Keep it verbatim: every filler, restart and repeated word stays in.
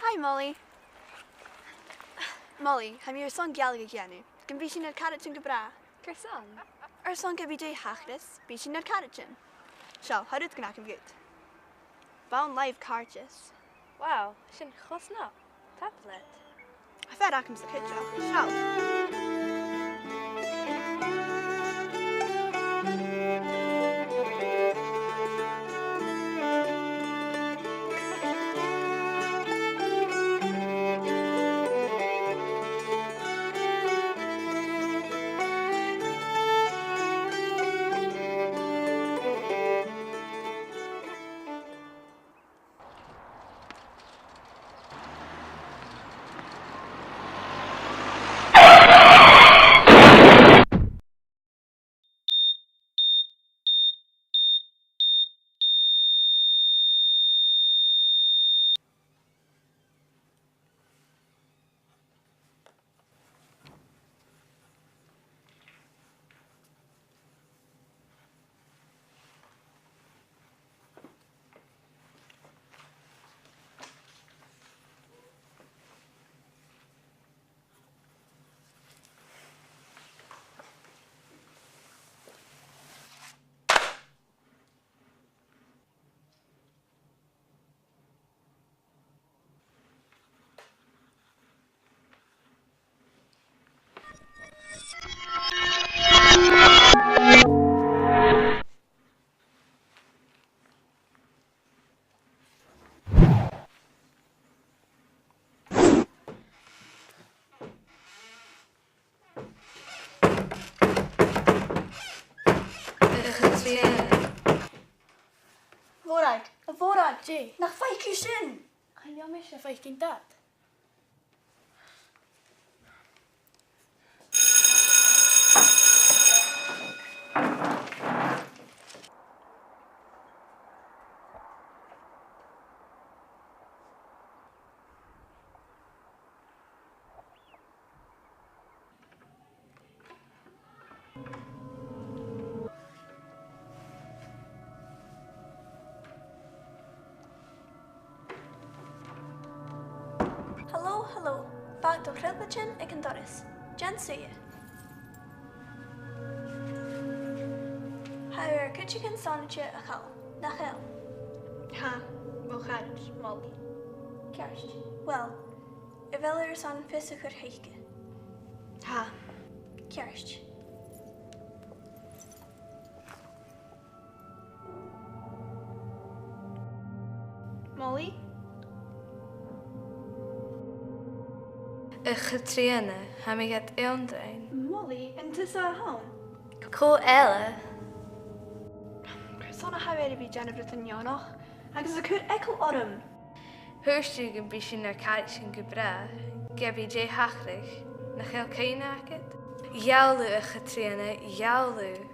Hi, Molly. Molly, tha mi airson Gàidhlig a dhèanamh. Gum bi sinn nar caraidean gu bràth. Carson? Airson ge bith dè thachras, bidh sinn nar caraidean. Seo, tha rud gun agam dhut. Bonn-làimh càirdeas. Wow, sin cho snog. Tapadh leat. Tha fear agamsa cuideachd. Seall. A Chatrìona. A Mhòrag, a Mhòrag. Dè? Nach fhaic thu sin? Chan eil mise a' faicinn dad. Halò, halò. Fàg do thrioblaid aig an doras. Dèan suidhe. Tha thu air cuideigin sònraichte a chall, nach eil? Tha, mo charaid, Molly. Ceart. Uill, a bheil thu airson fios a chur thuice? Tha. Ceart. Molly? A Chatrìona, tha mi gad ionndrainn. Molly, an tusa a th' ann? Cò eile? Carson a tha thu air a bhith a' dèanamh rudan neònach agus a' cur eagal orm? Thuirt thu gum bi sinn nar caraidean gu bràth, ge bith dè thachradh, nach eil cuimhne agad? Gheall thu, a Chatrìona, gheall thu.